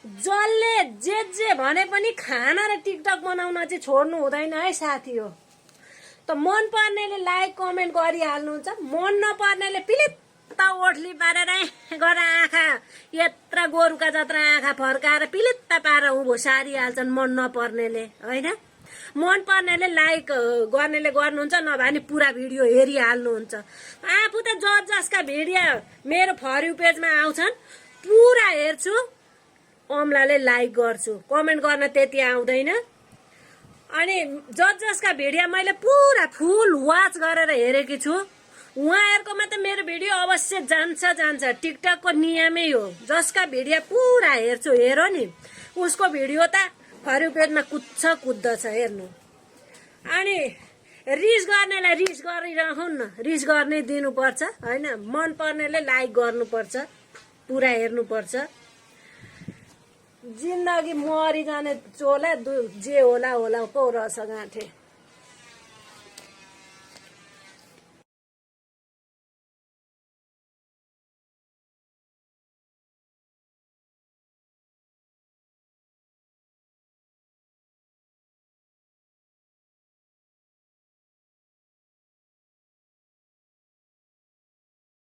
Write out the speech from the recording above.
जसले जे भने पनि खाना र टिकटक बनाउन चाहिँ छोड्नु हुँदैन है साथी हो। त मन पर्नेले लाइक कमेन्ट गरिहाल्नुहुन्छ, मन नपर्नेले पिलित्त ओठली पारेर गरेर आँखा यत्र गोरुका जत्र आँखा फर्काएर पिलित्त पारेर उँभो सारिहाल्छन् मन नपर्नेले होइन। मन पर्नेले लाइक गर्नेले गर्नुहुन्छ, नभए नि पुरा भिडियो हेरिहाल्नुहुन्छ। आफू त जसका भिडियो मेरो फर यू पेजमा आउँछन् पुरा हेर्छु, अमलाले लाइक गर्छु, कमेन्ट गर्न त्यति आउँदैन। अनि जसका भिडियो मैले पुरा फुल वाच गरेर हेरेकी छु उहाँहरुकोमा त मेरो भिडियो अवश्य जान्छ। टिकटकको नियमै हो, जसका भिडियो पुरा हेर्छु हेरो नि उसको भिडियो त फर यू पेजमा कुद्दछ हेर्नु। अनि रिस गर्नेलाई रिस गरिरहन् न, रिस गर्ने दिनुपर्छ हैन। मन पर्नेले लाइक गर्नुपर्छ, पुरा हेर्नुपर्छ। जिन्दगी मरि जाने चोला जे होला पो रस गाँठे।